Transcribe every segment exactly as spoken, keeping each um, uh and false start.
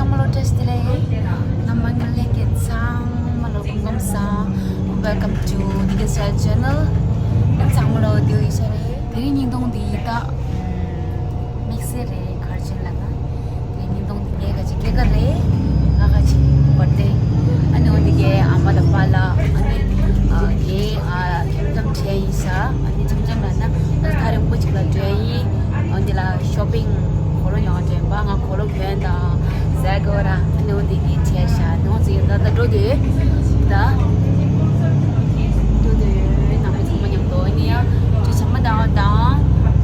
ཚང་མ་ལོ་བཀྲ་ཤིས་བདེ་ལེགས། ང་མ་ངན་ལས་ཀྱི་ཚང་མ་ལོ་སྐུ་ཁམས་བཟང་། Welcome to Dike's Style Channel། ཚང་མ་ལོ་བདེ་པོ་ཡིན་ཤག་རེད། དེ་རིང་ཉིན་ཏོང་འདི་ད་དམིགས་བསལ་རེད། ག་རེ་བྱས་ལབ་ན། དེ་ཉིན་ཏོང་འདི་ངའི་ག་ཅིག་སྐྱེས་སྐར་རེད། ང་ག་ཅིག་བར་ཐི་ཌེ། ཨ་ནི་འོ་འདི་གའི་ཨ་མ་དང་པཱ་ལགས། ཨ་ནི་ཨ་དེ་ང་ཁྱིམ་ཐམ་བྲལ་ཡིན་ཤག་ཨ་ནི་འཆམ་འཆམ་ལབ་ན་ཨ་ཐག་རིང་པོ་ཅིག་ལ་འགྲོ་ཡིན། འོ་འདི་ལ་ཤོ་པིང་གོ་ལོ་ཡོང་དྲན་པ། ང་གོ་ལོ་གྱོན་དང་ཟས་གོ་ར། ཨ་ནི་འོ་འདི་གའི་བྱས་ཤག་ཨ་ནི་འོ་ཙི་ཡིན་ད། ད་འགྲོ་དུས་ད་འགྲོ་དུས་ནང་མི་ཚང་མ་མཉམ་དུ། ཨ་ནི་ཡང་ཅུ་ཆམ་པ་དང་དང་།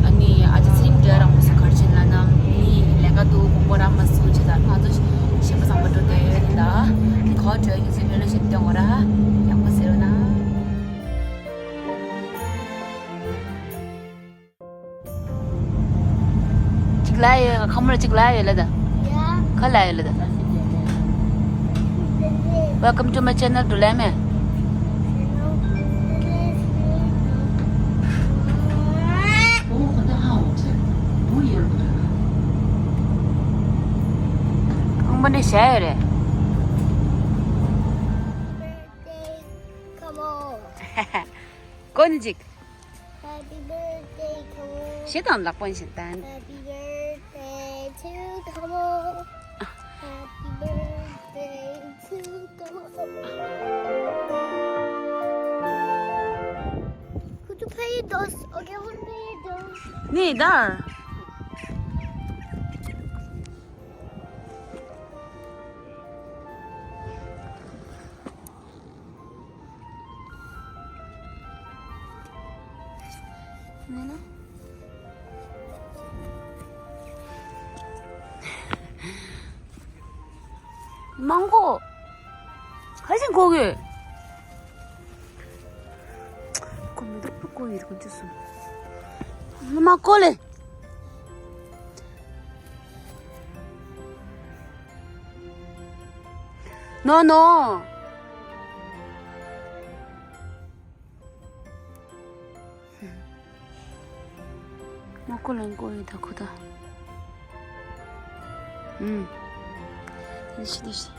ཨ་ནི་ཨ་ཅག་ཚེ་རིང་འདྲ་རང་མོ་སུ་གར་ཆེན་ལ་ནམ་ནི་ལས་ཀ་འདུག་དགོངས་པ་རག་མ་སོང་། བྱས་ད་ང་ཚོ་ཞིམ་པ་བཟང་པོ་འགྲོ་དུས་ད་ནི་ག་བ་འགྲོ་ཡིན་ཟེར་ལོ་ལོ་ཞིག་སྟོན་གོ་ར། ཡག་པོ་ཟེར་རོ་ན། གཅིག་ལ་ཡོད། ཁ་མོར་གཅིག་ལ་ཡོད་ལ་ད། ཡ། ཁ་ལ་ཡོད་ལ་ད། Welcome to my channel. ཌོ་ལེ་མེ། ཁང་པ་འདི་བཞག་ཡོད་རེད། Come on. གོ་ནི་གཅིག Happy birthday to you. ཞེ་དང་ལག་པ་ཞིག་བསྟན། Happy birthday to you. Happy birthday to you. Could you play those? Okay, we'll play those. ནི་ད། མང་གོ། ཧ་ཅང་གོ་གི། ཀོ་མི་འདུག་ཀོ་ཡིར་ཀུན་ཅི་སུ། མ་ཀོ་ལེ། ནོ་ནོ། མ་ཀོ་ལེ་ཀོ་ཡི་ད་ཁོ་ད། ཨུམ། དེ་ཤི་དེ་ཤི།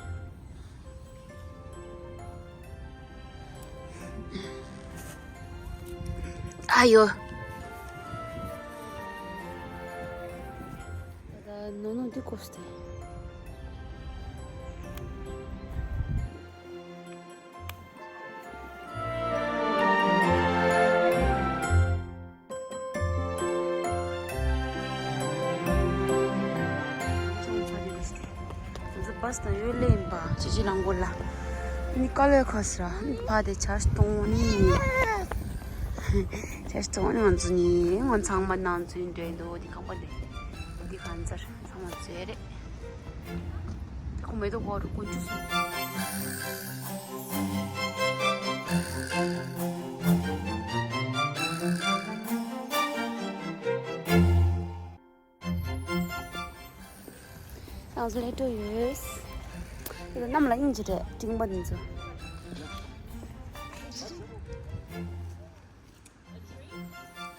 ཨ་ཡོ། ད་ནོ་ནོ་འདི་ཀོ་སྟེ། ང་ཚོ་བྷ་སི་དང་ཡོད་ལེ་ཡིན་པ། ཅི་ཅི་ལང་གོ་ལ། ནི་ཀ་ལོས་ཁ་སི་ར། ནི་ཕ་དེ་ཆར་གཏོང་ནི། ཆར་གཏོང་ནི་ང་ཚོ་ནི་ང་ཚང་མ་ནང་ཚུན་འདྲེན་འདུག་དེ་ཁང་པ་དེ། དེ་གང་ཚར་ཚང་མ་ཚོས་རེད། ཁོ་མེ་ཏོག་གོ་རུ་ཀུན་ཅུ་སོང་། ང་ཚོ་ལས་འགྲོ་ཡོད། དེ་གནམ་ལ་དབྱིངས་ཀྱི་རེད་འབྲིང་པ་འདི་ཚོ།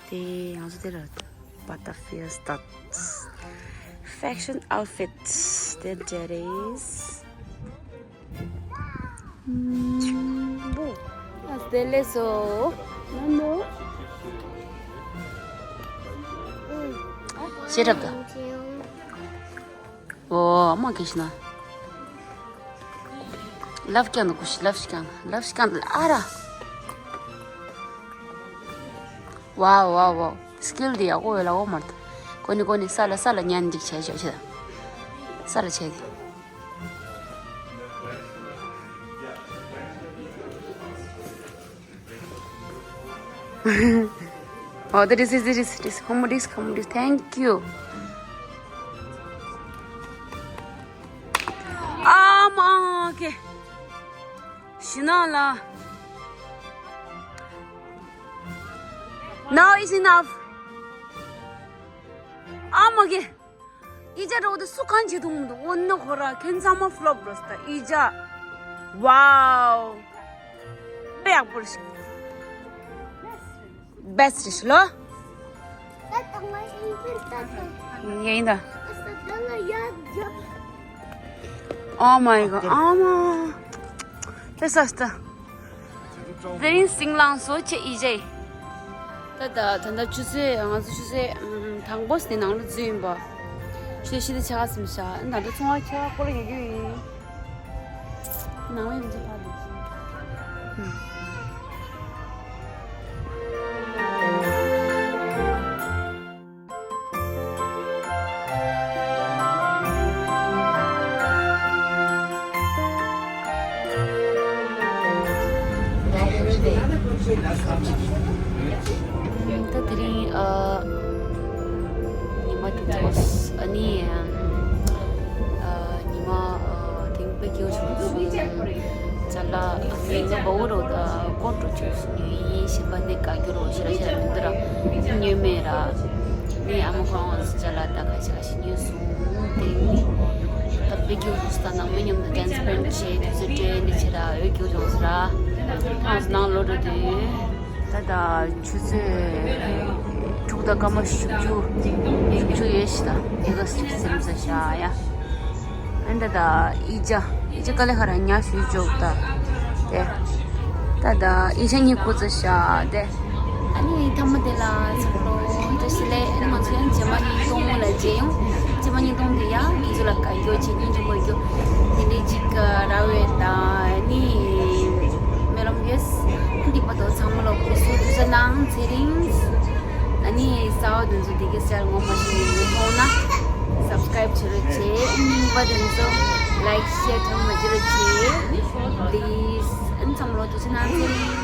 དེ་ང་ཚོ་དེ་ར་Butterfield Studs Fashion Outfits དེ་འདྲ་རེད། ཨ་དེ་ལས་སོ། ཤེས་རབ་ད། ཨོ་མ་གེ་ཤི་ན། ལབ་ཀྱང་ན་ཀུ་ཤི་ལབ་ཤི་ཀྱང་ན་ལབ་ཤི་ཀྱང་ན་ཨ་ར། ཝའོ་ཝའོ་ཝའོ། སི་ཀིལ་འདི་ཡག་པོ་ཡོད་ལ་འོ་མར་ད། གོ་ནི་གོ་ནི་ས་ལ་ས་ལ་ཉན་འགྲིག་བྱས་བྱས་བྱས། ས་ལ་བྱས་ཏེ། Oh, that is, this is, this is, how much is, how much is, thank you. ཨ་མ་ཀེ། ཤི་ན་ལ། Now is enough. ཨ་མ་ཀེ། ཨི་ཅག་འགྲོ་དུ་སུ་གང་བྱེད་ཐུབ་མི་འདུག་འོ་ན་ཁོ་ར་ཁྱེད་ཚང་མ་ཕློབ་འགྲོ་སྟ་ཨི་ཅག Wow. དཔེ་ཡག་པོ་རེད་ཤག Best རེད་ཤག་ལོ། ཡིན་ད། Oh my god. ཨ་མ། ལྷ་ས་ད། དེ་རིང་སིང་ལང་སོ་ཆེ་ཨི་ཇེ། ད་ད་ད་ད་ཆུ་ཚོད་ང་ཚོ་ཆུ་ཚོད་ཨམ། དང་པོ་སི་ནང་ལ་འཛུལ་ཡིན་པ། ཆུ་ཚོད་བཞི་དང་ཕྱེད་ཀ་ཟིན་ཤག་ད་ད་ཚོང་བ་ཁྱེད་རང་སྐོར་ལ་ཡོད་རྒྱུ་ཡིན། ནང་མི་ཡོངས་རྫོགས་ཕར་འདུག་ད་དེ་རིང་ཨ། ཉི་མ་དེ་ཚོ་ཨ་ནི་ཨ། ཉི་མ་ཨ། དེང་པའི་རྒྱུ་ཆུང་ཆུང་ཅ་ལག་ཨ་ནི་ང་བའོ་རོ་ད་ཀོ་འགྲོ་ཆུང་ཆུང་ཡིན། ཞིམ་པ་ནི་དགའ་རྒྱུ་རོ་ཞེ་ར་ཞེ་ར་མི་འདུག་ར། ཉོས་མེད་ར། ནི་ཨ་མ་ཁོ་རང་ཅ་ལག་ད་ཁ་ཤས་ཁ་ཤས་ཉོས་སོང་། དེ་ནི་ད་པེ་ཀྱུ་རུ་སྟ་ནང་མི་མཉམ་དུ་ཌན་སི་པྲེན་ཆེ་དུས་ཚོད་སྤྲད་ནི་ཆེ་ར་འོས་ཀྱུ་ཡོང་ཟེར་ར། ཁོང་ཚོ་ནང་ལོ་འགྲོ་དུས། ད་ད་ཆུ་ཚོད་དྲུག་དང་སྐར་མ་བཞི་བཅུ། བཞི་བཅུ་ཡོད་ཤི་ད་དེ་ག་སི་སེམས་ས་ཤ་ཡ། ཨན་ད་ད་ཨི་ཅ་ཨི་ཅ་དཀའ་ལས་ཁ་ར་ཉ་ཞུ་ཅོག་ད་དེ། ད་ད་ཨི་ཅ་ཉི་ཁུ་ཚ་ཤ་དེ། ཨ་ནི་ཐ་མ་དེ་ལ་ཚོགས་ལོ་བཀྲ་ཤིས་བདེ་ལེགས། ཨ་ནི་ང་ཚོ་ཡང་རྗེས་མ་ཉིན་གཏོང་ལ་མཇལ་ཡོང་། རྗེས་མ་ཉིན་གཏོང་དེ་ཡང་ཁྱེད་ཚོ་ལ་དགའ་སྐྱོ་བྱེད་ཉིན་གྱི་མོ་སྐྱོ། དེ་འདྲའི་ཅིག་ར་བའི་ད་ནི་སྨོན་ལམ་ཡོད། འདི་བར་དུ་ཚང་མ་ལ་སྐུ་གཟུགས་ཐུགས་ས་གནང་ཚེ་རིང་། ཨ་ནི་གསར་བ་དེ་ཚོ་དེ་གའི་གསར་ངོ་མ་ཤེས་ཡིན་མཐོང་ན་སབ་སི་ཀ་རེབ་བྱེད་རོགས་བྱེད། རྙིང་པ་དེ་ཚོ་ལའིག་ཤེར་ཐུབ་མ་བྱེད་རོགས་བྱེད། པི་ལིས། ཨ་ནི་ཚང་མ་ལ་ཐུགས་ས་གནང་ཚེ་རིང་།